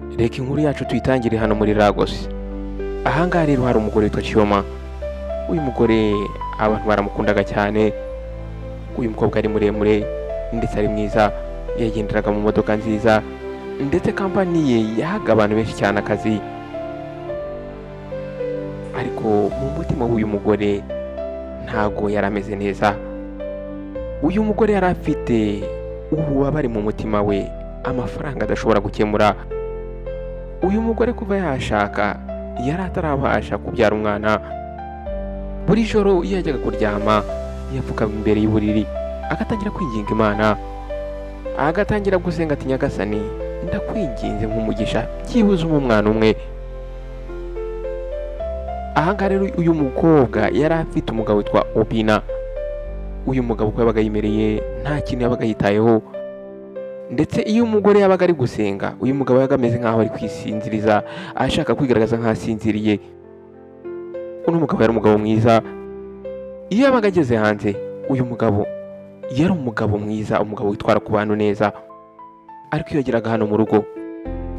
Reka inkuru yacu tuyitangire hano muri Lagos. Ahangaha rero hari umugore witwa Chioma. Uyu mugore abantu baramukundaga cyane. Uyu mukobwa ari muremure ndetse ari mwiza, yagenderaga mu modoka nziza, ndetse kampani ye yahaga abantu benshi cyane akazi. Ariko mu mutima w'uyu mugore ntago yari ameze neza. Uyu mugore yari afite ububabare mu mutima we, amafaranga adashobora gukemura. Uyu mugore kuva yashaka yari atarabasha kubyara umwana. Buri joro iyo yajyaga kuryama yapfukama imbere y'uburiri agatangira kwinginga Imana, agatangira gusenga ati: "Nyagasani, ndakwinginze nk'umugisha byibuze umwana umwe." Ahangaha rero uyu mukobwa yari afite umugabo witwa Obina. Uyu mugabo uko yabaga yimereye nta kintu yabaga yitayeho, ndetse iyo umugore yabaga ari gusenga uyu mugabo yabaga ameze nk'aho ari kwisinziriza, ashaka kwigaragaza nk'aho asinziriye. Uno mugabo yari umugabo mwiza. Iyo yabaga ageze hanze uyu mugabo yari umugabo mwiza, umugabo witwara ku bantu neza. Ariko iyo yageraga hano mu rugo,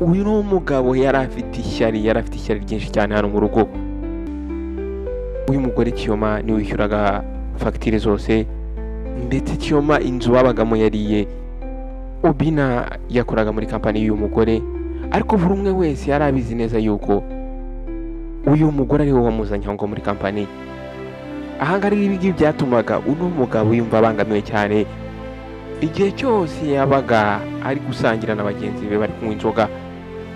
uyu ni umugabo yari afite ishyari, yari afite ishyari ryinshi cyane hano mu rugo. Uyu mugore Chioma niwe wishyuraga fagitire zose, ndetse Chioma inzu babagamo yariye. Obina yakoraga muri kampani y'uyu mugore, ariko buri umwe wese yari abizi neza yuko uyu mugore ariwe wamuzanye aho ngaho muri kampani. Ahangaha rero ibi ngibi byatumaga uno mugabo yumva abangamiwe cyane. Igihe cyose yabaga ari gusangira na bagenzi be bari kunywa inzoga,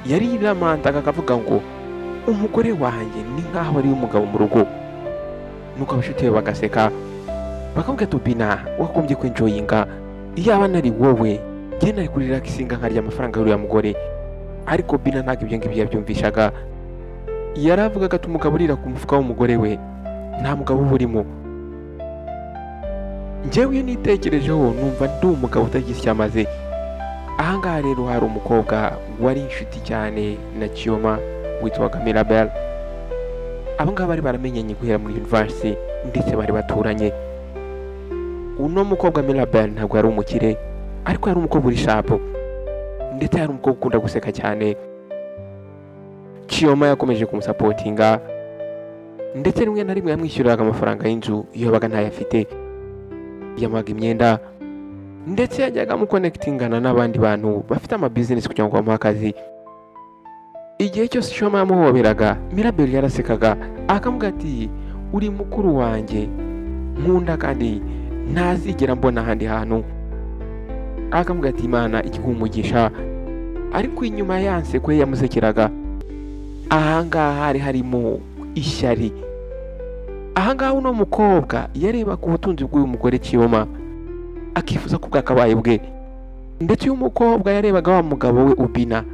yarilamantaga akavuga ngo umugore wanjye ni nk'aho ari umugabo mu rugo. Nuko abashuti be bagaseka bakavuga ati: "Obina, wagombye kwenjoyinga, iyaba nari wowe njye nari kurelaxinga nkarya amafaranga y'uriya mugore." Ariko Obina ntabwo ibyo ngibyo yabyumvishaga. Yaravugaga ati: "Umugabo urira ku mufuka w'umugore we nta mugabo uba urimo. Njyewe iyo nitekerejeho numva ndi umugabo utagize icyo amaze." Ahangaha rero hari umukobwa wari inshuti cyane na Chioma witwaga Mirabel. Aba ngaba bari baramenyanye guhera muri university ndetse bari baturanye. Uno mukobwa Mirabel ntabwo yari umukire, ariko yari umukobwa uri sharp, ndetse yari umukobwa ukunda guseka cyane. Chioma yakomeje kumusapotinga, ndetse rimwe na rimwe yamwishyuriraga amafaranga y'inzu iyo yabaga ntayafite, yamuhaga imyenda, ndetse yajyaga amukonekitingana n'abandi bantu bafite amabizinesi kugira ngo bamuhe akazi. Igihe cyose Chioma yamuhoberaga, Mirabel yarasekaga akamubwira ati: "Uri mukuru wanjye nkunda kandi ntazigera mbona ahandi hantu." Akamubwira ati: "Imana iguhe umugisha." Ariko inyuma ya nseko ye yamusekeraga, ahangaha hari harimo ishyari. Ahangaha uno mukobwa yarebaga ubutunzi bw'uyu mugore Chioma akifuza ko bwakabaye bwe, ndetse uyu mukobwa yarebaga wa mugabo we Obina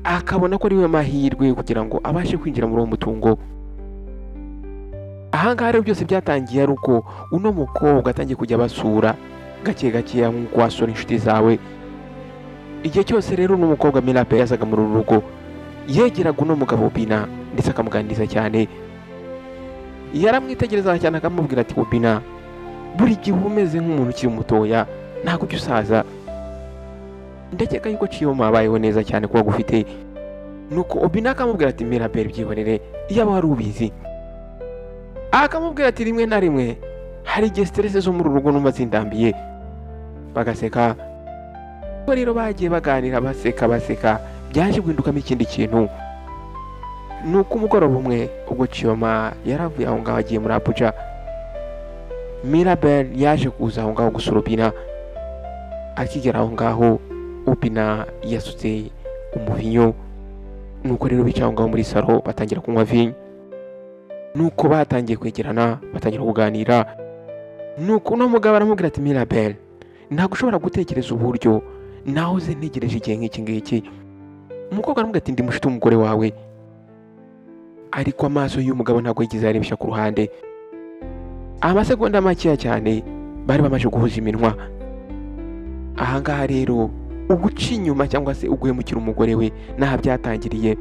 akabona ko ari we mahirwe kugira ngo abashe kwinjira muri uwo mutungo. Ahangaha rero byose byatangiye ari uko uno mukobwa atangiye kujya basura gake gakeya nk'uko wasura inshuti zawe. Igihe cyose rero uno mukobwa Mirabel yazaga muri uru rugo, yegeraga uno mugabo Obina ndetse akamuganiriza cyane. Yaramwitegerezaga cyane akamubwira ati: "Obina, buri gihe uba umeze nk'umuntu ukiri mutoya, ntabwo ujya usaza. Ndakeka yuko Chioma abayeho neza cyane kuba agufite." Nuko Obina akamubwira ati: "Mirabel, byihorere, iyaba wari ubizi." Akamubwira ati: "Rimwe na rimwe hari igihe stress zo muri uru rugo numva zindambiye." Bagaseka. Ubwo rero bagiye baganira baseka baseka, byaje guhindukamo ikindi kintu. Nuko umugoroba umwe ubwo Chioma yaravuye aho ngaho agiye muri Abuja, Mirabel yaje kuza aho ngaho gusura Obina. Akigera aho ngaho Obina yasutse umuvinyo, nuko rero bicaye aho ngaho muri salo batangira kunywa vinyo. Nuko batangiye kwegerana batangira kuganira. Nuko uno mugabo aramubwira ati: "Mirabel, ntabwo ushobora gutekereza uburyo nahoze ntegereje igihe nk'iki ngiki." Umukobwa aramubwira ati: "Ndi mushuti w'umugore wawe." Ariko amaso y'uyu mugabo ntabwo yigeze arebesha ku ruhande. Amasegonda makeya cyane bari bamaze guhuza iminwa. Ahangaha rero uguca inyuma cyangwa se uguhemukira umugore we n'aha byatangiriye.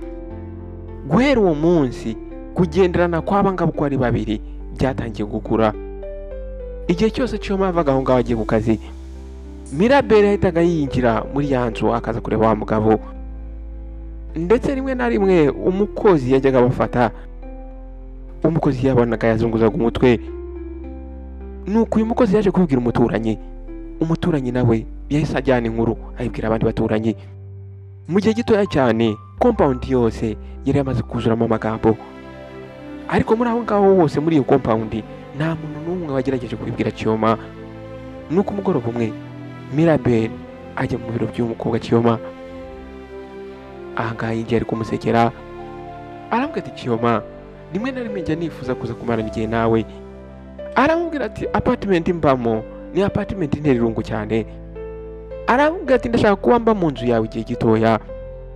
Guhera uwo munsi kugenderana kw'aba ngaba uko ari babiri byatangiye gukura. Igihe cyose Chioma yavaga aho ngaho agiye ku kazi, Mirabel yahitaga yinjira muri ya nzu akaza kureba wa mugabo. Ndetse rimwe na rimwe umukozi yajyaga abafata, umukozi yabonaga yazunguzaga umutwe. Nuko uyu mukozi yaje kubibwira umuturanyi, umuturanyi nawe yahise ajyana inkuru ayibwira abandi baturanyi. Mu gihe gitoya cyane compound yose yari yamaze kuzuramo amagambo, ariko muri aho ngaho hose muri iyo compound nta muntu n'umwe wagerageje kubibwira Chioma. Nuko umugoroba umwe Mirabel ajya mu biro by'uyu mukobwa Chioma. Ahangaha yinjiye ari kumusekera, aramubwira ati Chioma, rimwe na rimwe njya nifuza kuza kumarana igihe nawe. Aramubwira ati apartment mbamo ni apartment intera irungu cyane. Aramubwira ati ndashaka kuba mba mu nzu yawe igihe gitoya.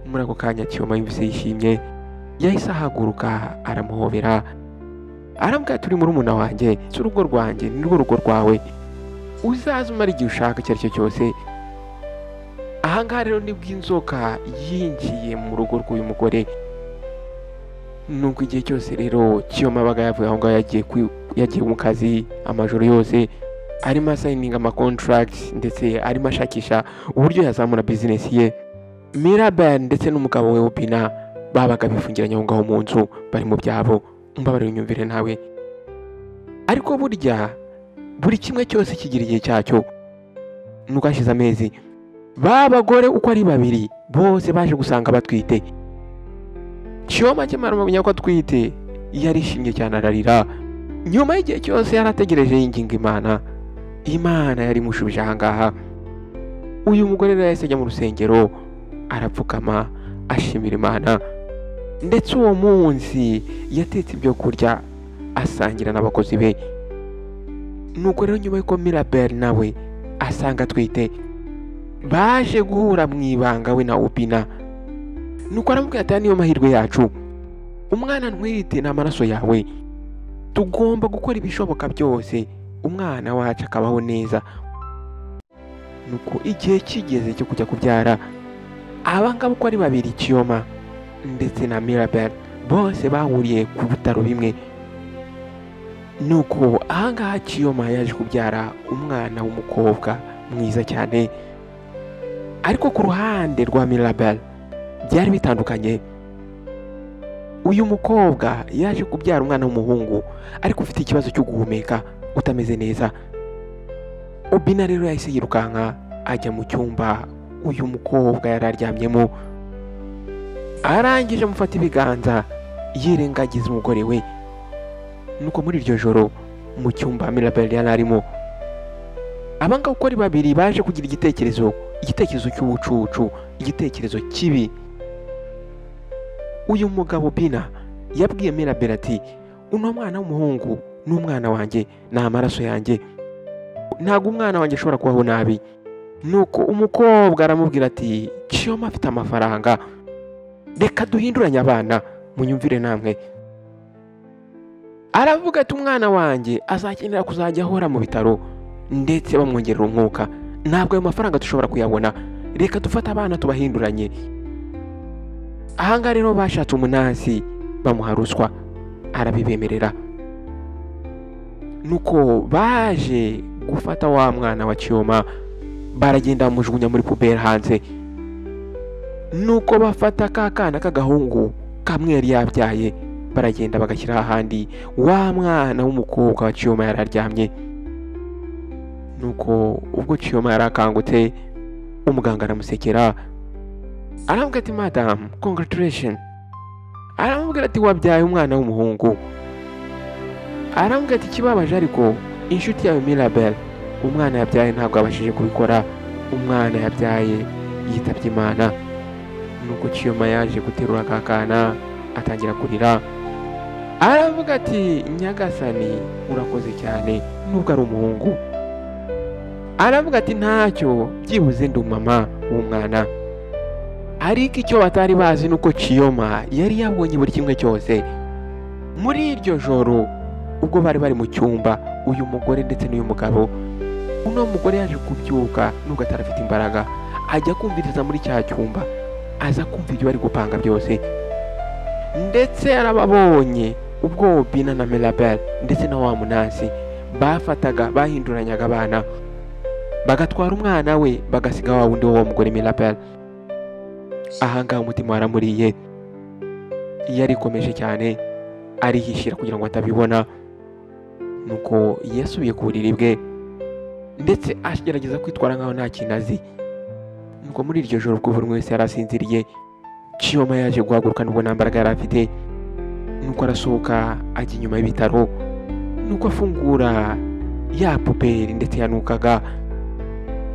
Muri ako kanya Chioma yumvise yishimye, yahise ahaguruka aramuhobera, aramubwira ati uri murumuna wanjye, si urugo rwanjye ni rwo rugo rwawe, uzaze umara igihe ushaka icyo ari cyo cyose. Ahangaha rero nibwo inzoka yinjiye mu rugo rw'uyu mugore. Nuko igihe cyose rero Chioma abaga yavuye aho ngaho yagiye mu kazi amajoro yose, arimo asayininga ama contracts ndetse arimo ashakisha uburyo yazamura business ye. Mirabel ndetse n'umugabo we Obina babaga bifungiranye aho ngaho mu nzu bari mu byabo. Mbabarira unyumvire nawe, ariko burya buri kimwe cyose kigira igihe cyacyo. Nuko hashize amezi, ba bagore uko ari babiri bose baje gusanga batwite. Chioma akimara kumenya ko atwite yarishimye cyane ararira. Nyuma y'igihe cyose yarategereje yinginga Imana, Imana yari imushubije ahangaha. Uyu mugore rero yahise ajya mu rusengero arapfukama ashimira Imana, ndetse uwo munsi yatetse ibyo kurya asangira n'abakozi be. Nuko rero nyuma y'uko Mirabel nawe asanga atwite, baje guhura mu ibanga we na Obina. Nuko aramubwira ati niyo mahirwe yacu, umwana ntwite ni amaraso yawe, tugomba gukora ibishoboka byose umwana wacu akabaho neza. Nuko igihe kigeze cyo kujya kubyara, aba ngaba uko ari babiri Chioma ndetse na Mirabel bose bahuriye ku bitaro bimwe. Nuko ahangaha Chioma yaje kubyara umwana w'umukobwa mwiza cyane, ariko ku ruhande rwa Mirabel byari bitandukanye. Uyu mukobwa yaje kubyara umwana w'umuhungu ariko ufite ikibazo cyo guhumeka, utameze neza. Obina rero yahise yirukanka ajya mu cyumba uyu mukobwa yari aryamyemo, arangije amufata ibiganza yirengagiza umugore we. Nuko muri iryo joro mu cyumba Mirabel yari arimo, abangaba uko ari babiri baje kugira igitekerezo, igitekerezo cy'ubucucu, igitekerezo kibi. Uyu mugabo Bina yabwiye Mirabel ati uno mwana w'umuhungu ni umwana wanjye, ni amaraso yanjye, ntabwo umwana wanjye ashobora kubaho nabi. Nuko umukobwa aramubwira ati Chioma afite amafaranga, reka duhinduranye abana, munyumvire namwe. Aravuga ati umwana wanjye azakenera kuzajya ahora mu bitaro ndetse bamwongerera umwuka, ntabwo ayo mafaranga dushobora kuyabona, reka dufate abana tubahinduranye. Ahangaha rero bashatse umunasi bamuha ruswa arabibemerera. Nuko baje gufata wa mwana wa Chioma baragenda bamujugunya muri puberi hanze. Nuko bafata ka kana k'agahungu kamwe yari yabyaye baragenda bagashyira ahandi wa mwana w'umukobwa wa Chioma yari aryamye. Nuko ubwo Chioma yari akangutse, umuganga aramusekera aramubwira ati madamu congratulation. Aramubwira ati wabyaye umwana w'umuhungu. Aramubwira ati ikibabaje ariko inshuti yawe Mirabel umwana yabyaye ntabwo abashije kubikora, umwana yabyaye yitabye Imana. Nuko Chioma yaje guterura aka kana atangira kurira, aravuga ati nyagasani urakoze cyane nubwo ari umuhungu. Aravuga ati ntacyo, byibuze ndi umama w'umwana. Ariko icyo batari bazi nuko Chioma yari yabonye buri kimwe cyose. Muri iryo joro ubwo bari bari mu cyumba, uyu mugore ndetse n'uyu mugabo, uno mugore yaje kubyuka nubwo atarafite imbaraga, ajya kumviriza muri cya cyumba, aza kumva ibyo bari gupanga byose. Ndetse yarababonye ubwo Obina na Mirabel ndetse na wa munasi bafataga bahinduranyaga abana, bagatwara umwana we bagasiga wa wundi w'uwo mugore Mirabel. Ahangaha umutima waramuriye, yarikomeje cyane arihishira kugira ngo atabibona. Nuko yasubiye ku buriri bwe ndetse agerageza kwitwara nkaho nta kintu azi. Nuko muri iryo joro ubwo buri wese yarasinziriye, Chioma yaje guhaguruka nubwo nta mbaraga yari afite. Nuko arasohoka ajya inyuma y'ibitaro, nuko afungura ya puberi ndetse yanukaga.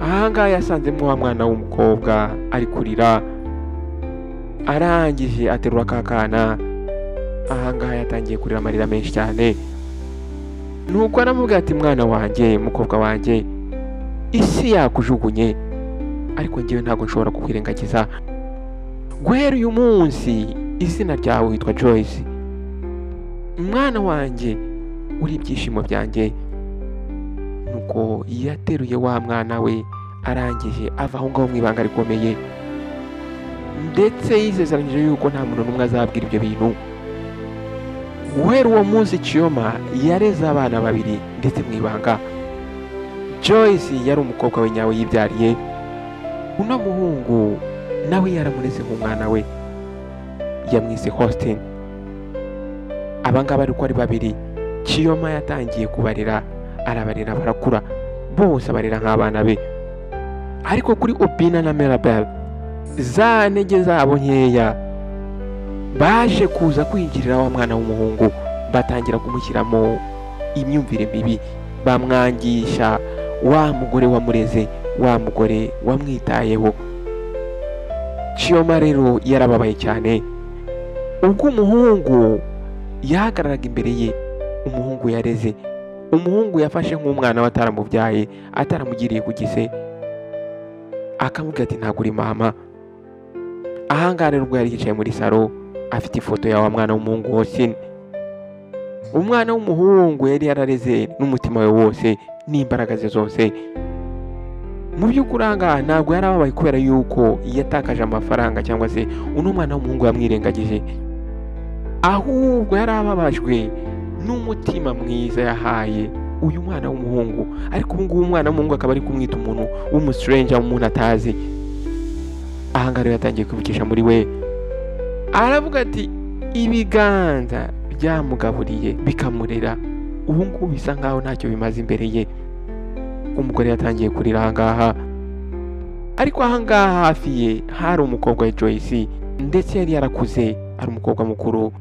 Ahangaha yasanzemo wa mwana w'umukobwa ari kurira, arangije aterura ka kana. Ahangaha yatangiye kurira amarira menshi cyane. Nuko aramubwira ati mwana wanjye, mukobwa wanjye, isi yakujugunye, ariko njyewe ntabwo nshobora kukwirengagiza. Guhera uyu munsi izina ryawe witwa Joyce, mwana wanjye, uri ibyishimo byanjye. Nuko yateruye wa mwana we, arangije ava aho ngaho mu ibanga rikomeye, ndetse yisezeranyije yuko nta muntu n'umwe azabwira ibyo bintu. Guhera uwo munsi Chioma yareze abana babiri ndetse mu ibanga. Joyce yari umukobwa we nyawe yibyariye, uno muhungu nawe yaramureze nk'umwana we, yamwise Austin. Abangaba uko ari babiri, Chioma yatangiye kubarera, arabarera barakura, bose abarera nk'abana be. Ariko kuri Obina na Mirabel, za ntege zabo nkeya baje kuza kwinjirira wa mwana w'umuhungu, batangira kumushyiramo imyumvire mibi, bamwangisha wa mugore wamureze, wa mugore wamwitayeho. Chioma rero yarababaye cyane ubwo umuhungu yahagararaga imbere ye, umuhungu yareze, umuhungu yafashe nk'umwana we ataramubyaye, ataramugiriye ku gise, akamubwira ati ntabwo uri mama. Ahangaha rero ubwo yari yicaye muri salo afite ifoto ya wa mwana w'umuhungu Austin, umwana w'umuhungu yari yarareze n'umutima we wose n'imbaraga ze zose. Mu by'ukuri ahangaha ntabwo yarababaye kubera yuko yatakaje amafaranga cyangwa se uno mwana w'umuhungu yamwirengagije, ahubwo yarababajwe n'umutima mwiza yahaye uyu mwana w'umuhungu. Ariko ubu ngubu umwana w'umuhungu akaba ari kumwita umuntu w'umustranger, umuntu atazi. Ahangaha rero yatangiye kwibukisha muri we, aravuga ati ibiganza byamugaburiye bikamurera, ubu ngubu bisa nkaho ntacyo bimaze imbere ye. Umugore yatangiye kurira ahangaha, ariko ahangaha hafi ye hari umukobwa wa Joyce, ndetse yari yarakuze ari umukobwa mukuru.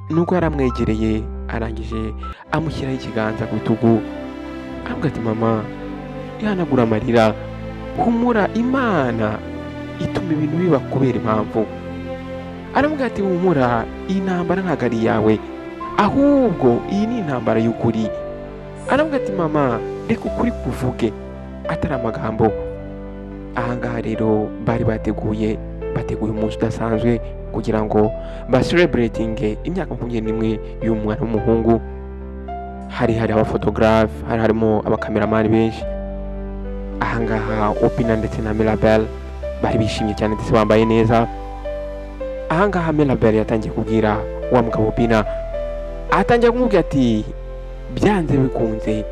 Nuko yaramwegereye, arangije amushyiraho ikiganza ku bitugu, aramubwira ati mama, ihanagura amarira, humura, Imana ituma ibintu biba kubera impamvu. Aramubwira ati humura, iyi ntambara ntabwo ari iyawe, ahubwo iyi ni intambara y'ukuri. Aramubwira ati mama, reka ukuri kuvuge atari amagambo. Ahangaha rero bari bateguye umunsi udasanzwe kugira ngo baselebratinge imyaka 21 y'umwana w'umuhungu. Hari abafotographe, hari harimo abakameramani benshi. Ahangaha Obina ndetse na Mirabel bari bishimye cyane ndetse bambaye neza. Ahangaha Mirabel yatangiye kubwira wa mugabo Obina, atangira kumubwira ati byanze bikunze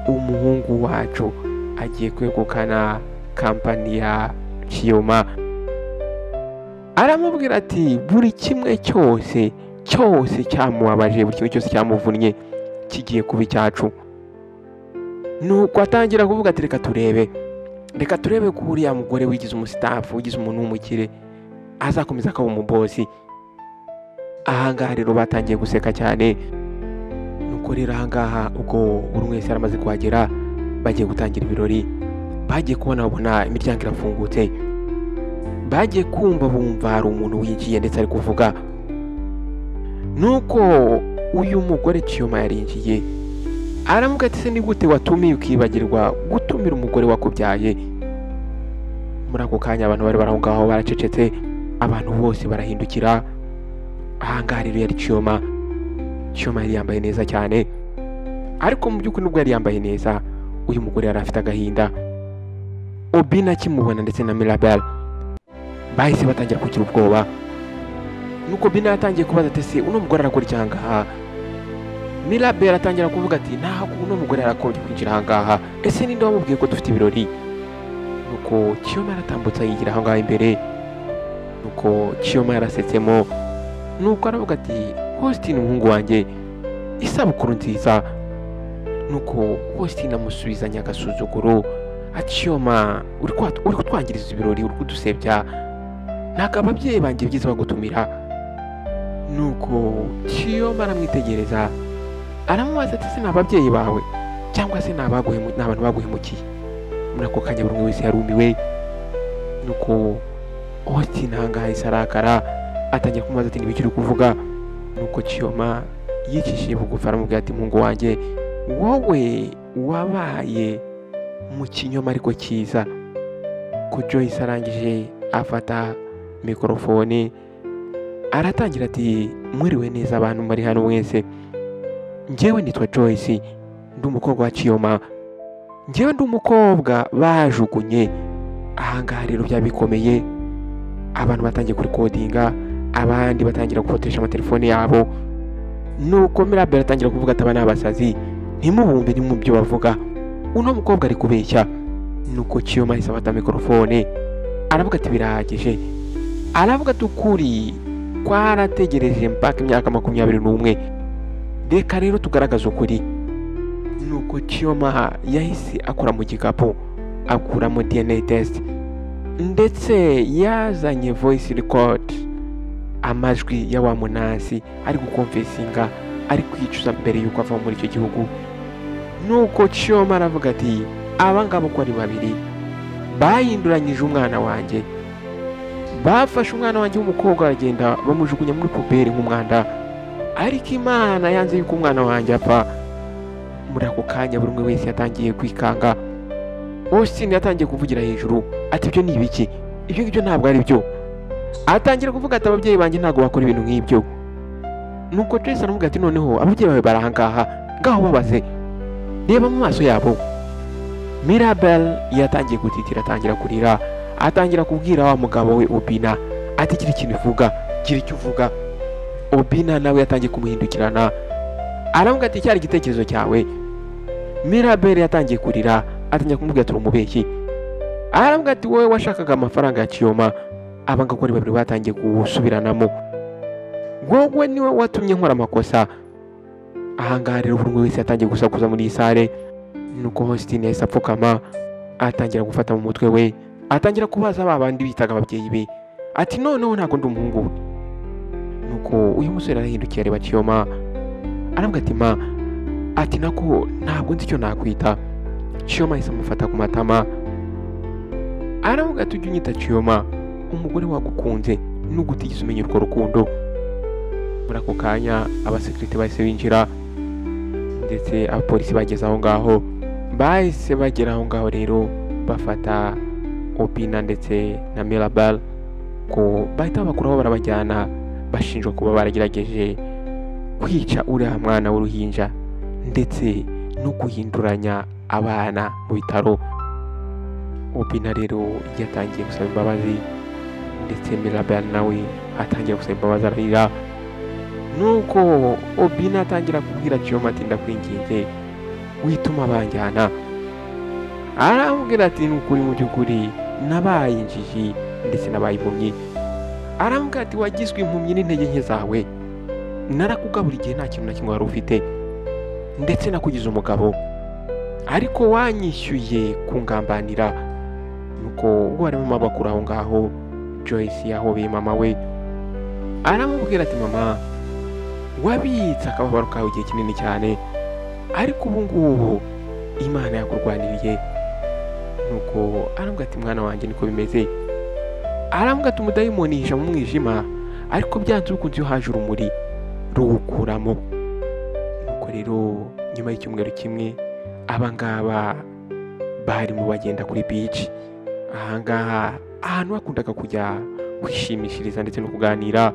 umuhungu wacu agiye kwegukana kampani ya Chioma. Aramubwira ati buri kimwe cyose cyose cyamubabaje, buri kimwe cyose cyamuvunnye kigiye kuba icyacu. Nuko atangira kuvuga ati reka turebe ko uriya mugore wigize umusitafu, wigize umuntu w'umukire, azakomeza akaba umubosi. Ahangaha rero batangiye guseka cyane. Nuko rero ahangaha ubwo buri wese yaramaze kuhagera, bagiye gutangira ibirori. Bagiye kubona babona imiryango irafungutse, bagiye kumva bumva hari umuntu winjiye ndetse ari kuvuga. Nuko uyu mugore Chioma yarinjiye, aramuga ati se ni gute watumiye ukibagirwa gutumira umugore wakubyaye? Muri ako kanya abantu bari bari aho ngaho baracecetse, abantu bose barahindukira. Ahangaha rero yari Chioma. Chioma yari yambaye neza cyane, ariko mu by'ukuri nubwo yari yambaye neza, uyu mugore yari afite agahinda. Obina akimubona ndetse na Mirabel bahise batangira kugira ubwoba. Nuko Obina yatangiye kubaza ati se uno mugore arakora iki ahangaha? Mirabel atangira kuvuga ati ntabwo uno mugore arakombye kwinjira ahangaha, ese ninde wamubwiye ko dufite ibirori? Nuko Chioma aratambutsa yigira ahangaha imbere. Nuko Chioma yarasetsemo, nuko aravuga ati Austin umuhungu wanjye, isabukuru nziza. Nuko Austin amusubizanya agasuzuguro ati Chioma, uri kutwangiriza ibirori, uri kudusebya, ntabwo ababyeyi banjye byiza bagutumira. Nuko Chioma aramwitegereza aramubaza ati se ni ababyeyi bawe cyangwa se ni abantu baguhemukiye? Muri ako kanya buri umwe wese yarumiwe. Nuko Austin ahangaha yahise arakara, atangira kumubaza ati ntibikiri kuvuga. Nuko Chioma yicishije bugufi aramubwira ati muhungu wanjye, wowe wabaye mu kinyoma ariko cyiza. Ko Joyce arangije afata mikorofone aratangira ati mwiriwe neza abantu bari hano mwese, njyewe nitwa Joyce, ndi umukobwa wa Chioma, njyewe ndi umukobwa bajugunye. Ahangaha rero byabikomeye, abantu batangiye kurikodinga, abandi batangira gufotoresha amatelefone yabo. Nuko Mirabel atangira kuvuga ati aba ni abasazi, ntimubumve ni mu byo bavuga, uno mukobwa ari kubeshya. Nuko Chioma ahise afata mikorofone aravuga ati birahagije, aravuga ati ukuri kwarategereje mpaka imyaka 21, reka rero tugaragaze ukuri. Nuko Chioma yahise akora mu gikapu akuramo DNA test, ndetse yazanye voice record, amajwi ya wa munasi ari gukonfesinga, ari kwicuza mbere yuko ava muri icyo gihugu. Nuko Chioma aravuga ati aba ngabo uko ari babiri bahinduranyije umwana wanjye, bafashe umwana wanjye w'umukobwa baragenda bamujugunya muri puberi nk'umwanda, ariko Imana yanze yuko umwana wanjye apfa. Muri ako kanya buri umwe wese yatangiye kwikanga. Austin yatangiye kuvugira hejuru ati ibyo ni ibiki? Ibyo ngibyo ntabwo ari byo. Atangira kuvuga ati ababyeyi banjye ntabwo bakora ibintu nk'ibyo. Nuko Joyce aramubwira ati noneho ababyeyi bawe bari ahangaha, ngaho babaze, reba mu maso yabo. Mirabel yatangiye gutitira, atangira kurira, atangira kubwira wa mugabo we Obina ati gira ikintu uvuga, gira icyo uvuga. Obina nawe yatangiye kumuhindukirana aravuga ati cyari igitekerezo cyawe. Mirabel yatangiye kurira, atangira kumubwira ati umubeshyi. Aravuga ati wowe washakaga amafaranga ya Chioma. Abanga ko ari babiri batangiye gusubiranamo, wowe niwe watumye nkora amakosa. Ahangaha rero buri umwe wese yatangiye gusakuza muri iyi sale. Nuko Austin yahise apfukama atangira gufata mu mutwe we, atangira kubaza ba bandi bitaga ababyeyi be ati noneho ntabwo ndi umuhungu we. Nuko uyu musore arahindukiye areba Chioma aravuga ati ma, ati nako ntabwo nzi icyo nakwita. Chioma yahise amufata ku matama aravuga ati ujye unyita Chioma, umugore wagukunze nubwo utigeze umenya urwo rukundo. Muri ako kanya abasekirite bahise binjira, ndetse abapolisi bageze aho ngaho, bahise bagera aho ngaho rero bafata Obina ndetse na Mirabel, ko bahita babakuraho barabajyana, bashinjwa kuba baragerageje kwica uriya mwana w'uruhinja ndetse no guhinduranya abana mu bitaro. Obina rero yatangiye gusaba imbabazi, ndetse Mirabel nawe atangira gusaba imbabazi ararira. Nuko Obina atangira kubwira Chioma ati ndakwinginze wituma banjyana. Aramubwira ati ni ukuri mu by'ukuri nabaye injiji ndetse nabaye impumyi. Aramubwira ati wagizwe impumyi n'intege nke zawe, narakugabura igihe nta kintu na kimwe wari ufite, ndetse nakugize umugabo, ariko wanyishyuye kungambanira. Nuko ubwo barimo babakura aho ngaho, Joyce yahobeye mama we aramubwira ati mama, wabitse akababaro kawe igihe kinini cyane, ariko ubu ngubu Imana yakurwaniriye. Nuko aramubwira ati mwana wanjye niko bimeze. Aramubwira ati umudayimoni yihisha mu mwijima, ariko byanze bikunze iyo haje urumuri ruwukuramo. Nuko rero nyuma y'icyumweru kimwe abangaba barimo bagenda kuri beach, ahangaha ahantu bakundaga kujya kwishimishiriza ndetse no kuganira.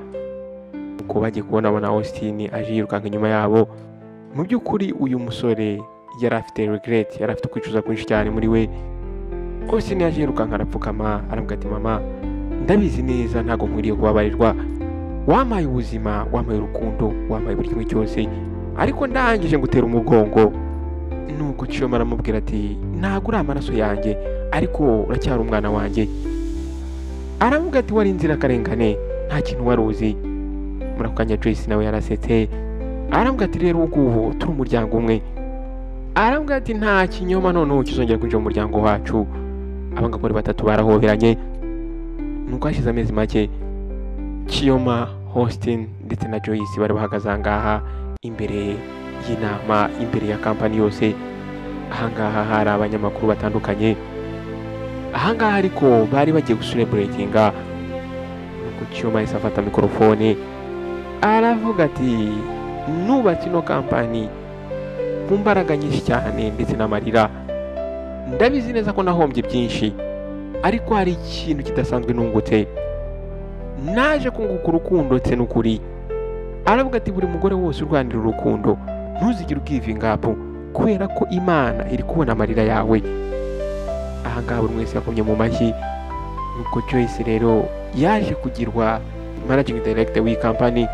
Nuko bagiye kubona abona Austin aje yirukanka inyuma yabo. Mu by'ukuri uyu musore yari afite regret, yari afite kwicuza kwinshi cyane muri we. Austin yaje yirukanka arapfukama aramubwira ati mama, ndabizi neza ntabwo nkwiriye kubabarirwa, wampaye ubuzima, wampaye urukundo, wampaye buri kimwe cyose, ariko ndangije ngutera umugongo. Nuko Chioma aramubwira ati ntabwo uri amaraso yanjye, ariko uracyari umwana wanjye. Aravuga ati wari inzirakarengane, nta kintu wari uzi. Muri ako kanya Joyce nawe yarasetse, aravuga ati rero ubu turi umuryango umwe. Aravuga ati nta kinyoma noneho kizongera kwinjira mu muryango wacu. Abangaba batatu barahoberanye. Nuko hashize amezi make, Chioma, Austin ndetse na Joyce bari bahagaze ahangaha imbere y'inama, imbere ya kampani yose. Ahangaha hari abanyamakuru batandukanye. Ahangaha ariko bari bagiye gucelebratinga. Nuko Chioma yahise afata mikorofone aravuga ati nubatse ino kampani mu mbaraga nyinshi cyane ndetse n'amarira, ndabizi neza ko nahombye byinshi, ariko hari ikintu kidasanzwe nungutse, naje kunguka urukundo ndetse n'ukuri. Aravuga ati buri mugore wose urwanira urukundo ntuzigire ugivinga up, kubera ko Imana iri kubona amarira yawe. Ahangaha buri wese yakomye mu mashyi. Nuko Joyce rero yaje kugirwa managing director w'iyi kampani,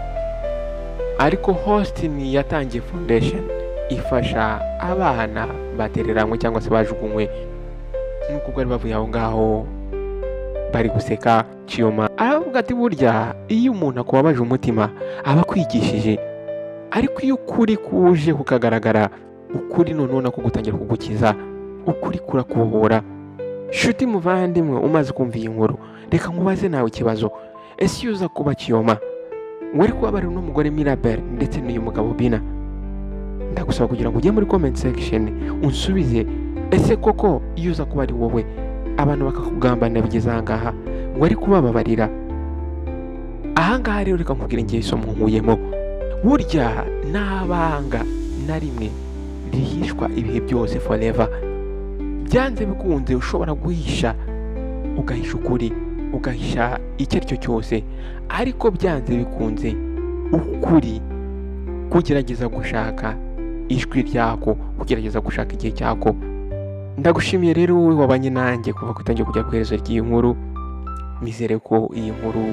ariko Austin yatangiye foundation ifasha abana batereranywe cyangwa se bajugunywe. Nuko bari bavuye aho ngaho bari guseka, Chioma aravuga ati burya iyo umuntu akubabaje umutima aba akwigishije, ariko iyo ukuri kuje kukagaragara, ukuri noneho nako gutangira kugukiza, ukuri kurakubohora. Shuti muvandimwe umaze kumva iyi nkuru, reka nkubaze nawe ikibazo. Ese iyo uza kuba Chioma, wari kubabarira uno mugore Mirabel ndetse n'uyu mugabo Bina? Ndagusaba kugira ngo ujye muri comment section unsubize, ese koko iyo uza kuba ari wowe abantu bakakugambanira bigeze ahangaha, wari kubababarira? Ahangaha rero reka nkubwire ngiye isomo nkuyemo. Burya n'abanga na rimwe rihishwa ibihe byose forever. Byanze bikunze ushobora guhisha, ugahisha ukuri, ugahisha icyo ari cyo cyose, ariko byanze bikunze ukuri kugerageza gushaka ijwi ryako, kugerageza gushaka igihe cyako. Ndagushimiye rero wowe wabanye nanjye kuva ku itangira kujya ku iherezo ry'iyi nkuru. Nizere ko iyi nkuru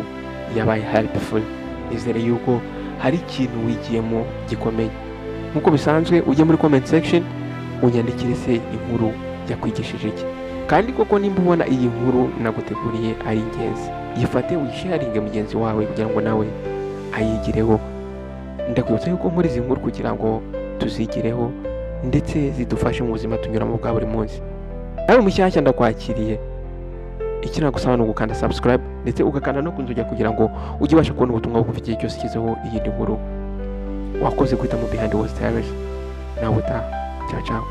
yabaye helpful, nizere yuko hari ikintu wigiyemo gikomeye. Nk'uko bisanzwe ujye muri comment section unyandikire se inkuru yakwigishije iki, kandi koko nimba ubona iyi nkuru naguteguriye ari ingenzi, yifate uyisharinge mugenzi wawe kugira ngo nawe ayigireho. Ndakwibutsa yuko nkora izi nkuru kugira ngo tuzigireho ndetse zidufashe mu buzima tunyuramo bwa buri munsi. Nawe mushyashya ndakwakiriye, icyo nagusaba ni ugukanda subscribe ndetse ugakanda no ku nzogera kugira ngo ujye ubasha kubona ubutumwa bugufi igihe cyose ushyizeho iyindi nkuru. Wakoze guhitamo Behind the World Stories. Nawe utaha. Ciao ciao.